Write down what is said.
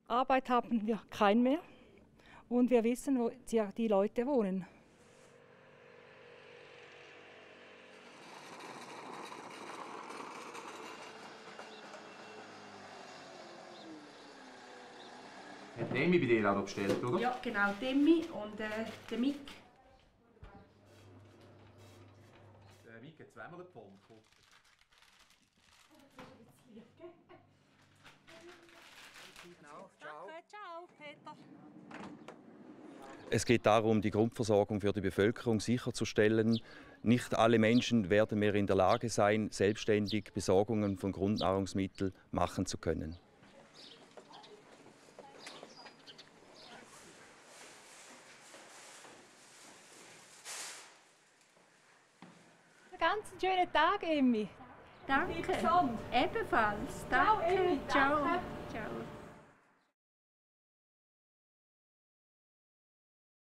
Arbeit haben wir keinen mehr und wir wissen, wo die Leute wohnen. Hat Demi bei dir auch noch bestellt, oder? Ja, genau, Demi und der Mick. Der Mick hat zweimal eine Pommes gekauft. Danke, ciao, Peter. Es geht darum, die Grundversorgung für die Bevölkerung sicherzustellen. Nicht alle Menschen werden mehr in der Lage sein, selbstständig Besorgungen von Grundnahrungsmitteln machen zu können. Einen ganz schönen Tag, Emmi. Danke. Ebenfalls. Danke. Ciao. Ciao.